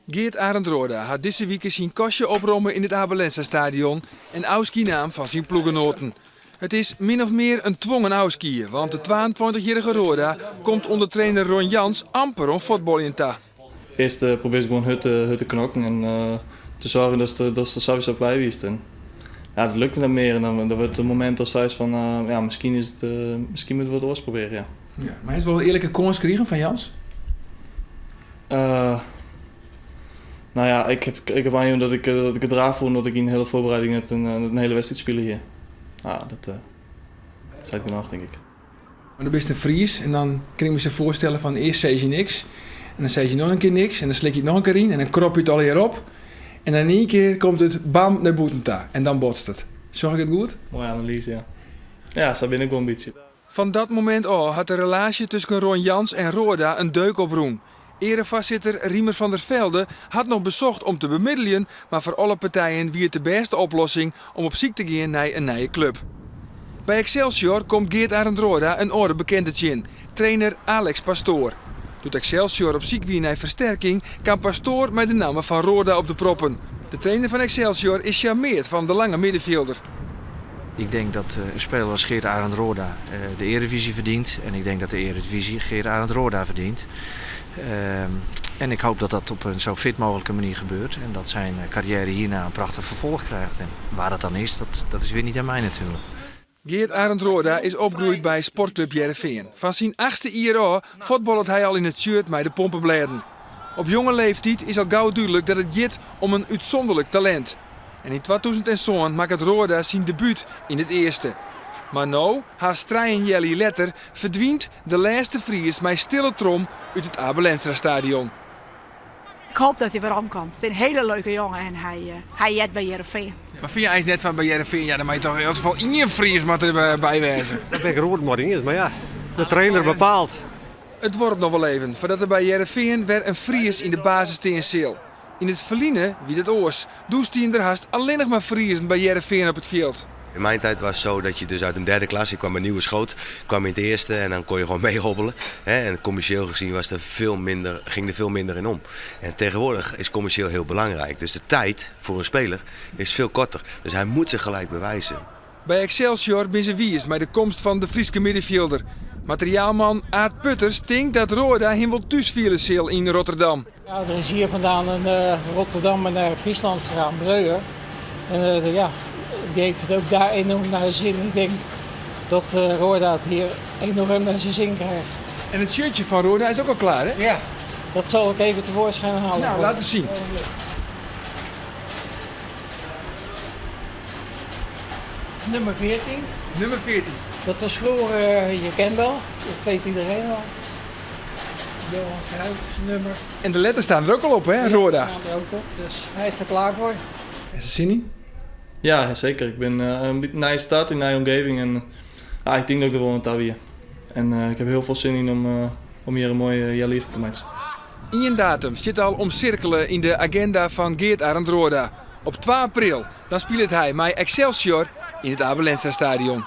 Geert Arend Roorda hat dizze wike syn kastje opromme yn it Abe Lenstra Stadion en ôfskie naam fan syn ploechgenoaten. It is min of mear in twongen ôfskie, want de 22-jierrige Roorda komt ûnder trainer Ron Jans amper oan fuotbaljen ta. Earst probearje gewoan hurd, hurd te knokken en te soargjen datst der sawiesa by wiest. En ja, dat lukte net mear en dan wurdt it momint datst seist fan ja, miskien is it, miskien moatte we wat oars probearje, ja. Ja, mar hast wol in earlike kâns krigen fan Jans? No ja, ik heb, ik heb oanjûn dat ik, dat ik it raar fûn dat ik yn de hiele foarbereiding net in, in hiele wedstriid spile hie. No, dat uh, seit genôch, tink ik. Mar do bist in Fries en dan kin ik my sa foarstelle fan earst sizze je niks en dan sizze je noch in kear niks en dan slik je it noch in kear yn en dan krop je it allegear op en dan yn ien kear komt it bam nei bûten ta en dan botst it. Sjoch ik it goed? Moaie analyze, ja. Ja, sa bin ik wol in bytsje. Fan dat momint ôf hat de relaasje tusken Ron Jans en Roorda in deuk oprûn. Earefoarsitter Riemer van der Velde hat noch besocht om te bemiddeljen, mar foar alle partijen wie it de bêste oplossing om op syk te gean nei in nije klup. By Excelsior komt Geert Arend Roorda in oare bekende tsjin, trainer Alex Pastoor. Doe't Excelsior op syk wie nei fersterking, kaam Pastoor mei de namme fan Roorda op de proppen. De trainer fan Excelsior is sjarmeard fan de lange middenfjilder. Ik denk dat een speler als Geert Arend Roorda de Eredivisie verdient. En ik denk dat de Eredivisie Geert Arend Roorda verdient. En ik hoop dat dat op een zo fit mogelijke manier gebeurt. En dat zijn carrière hierna een prachtig vervolg krijgt. En waar dat dan is, dat, dat is weer niet aan mij natuurlijk. Geert Arend Roorda is opgroeid by Sportklup Hearrenfean. Fan syn achtste jier ôf fuotballet hy al yn it shirt mei de pompeblêden. Op jonge leeftiid is al gau dúdlik dat it giet om in útsûnderlik talint. En yn 2007 makket Roorda syn debút yn it earste. Mar no, hast trijeheal jier letter, ferdwynt de lêste Fries mei stille trom út it Abe Lenstra Stadion. Ik hoop dat hy werom komt. It is in hiele leuke jonge en hy, hy heart by Hearrenfean. Mar fine je eins net fan by Hearrenfean, ja dan moat je toch in elts gefal ien Fries moat der by wêze. Dêr bin ik it mei iens, mar ja, de trainer bepaalt. It duorret noch wol even foardat der by Hearrenfean wer in Fries yn de basis stean sil. Yn it ferline wie dat oars. Doe stienen der hast allinnich mar Friezen by Hearrenfean op it fjild. In mijn tijd was het zo dat je dus uit een derde klas, ik kwam bij Nieuweschoot, kwam in het eerste en dan kon je gewoon meehobbelen. En commercieel gezien was er veel minder, ging er veel minder in om. En tegenwoordig is commercieel heel belangrijk. Dus de tijd voor een speler is veel korter. Dus hij moet zich gelijk bewijzen. By Excelsior binne se wiis mei de komst fan de Fryske middenfjilder. Materiaalman Aart Putters tinkt dat Roorda him wol thús fiele sil yn Rotterdam. Ja, er is hier vandaan een uh, Rotterdam naar Friesland gegaan, Breuer. En uh, ja, die heeft het ook daar enorm naar zijn zin. Ik denk dat uh, Roorda het hier enorm naar zijn zin krijgt. En it shirtje fan Roorda is ek al klear, hè? Ja, dat zal ik even tevoorschijn halen. Nou, laat eens zien. Nummer 14. Nummer 14. Dat was vroeger, je kent wel, dat weet iedereen wel. Johan Cruijff nummer. En de letters staan er ook al op, hè, Roorda? staan er ook op, dus hij is er klaar voor. Is er zin in? Ja, zeker. Ik ben in een nije stad, in een nije omgeving en ah, ik tink dat ik der wol oan ta wie. En ik ha hiel folle sin yn om, om hjir in moai healjier fan te meitsjen. Ien datum stiet al omsirkele yn de aginda fan Geert Arend Roorda. Op 2 april dan spilet hy mei Excelsior yn it Abe Lenstra Stadion.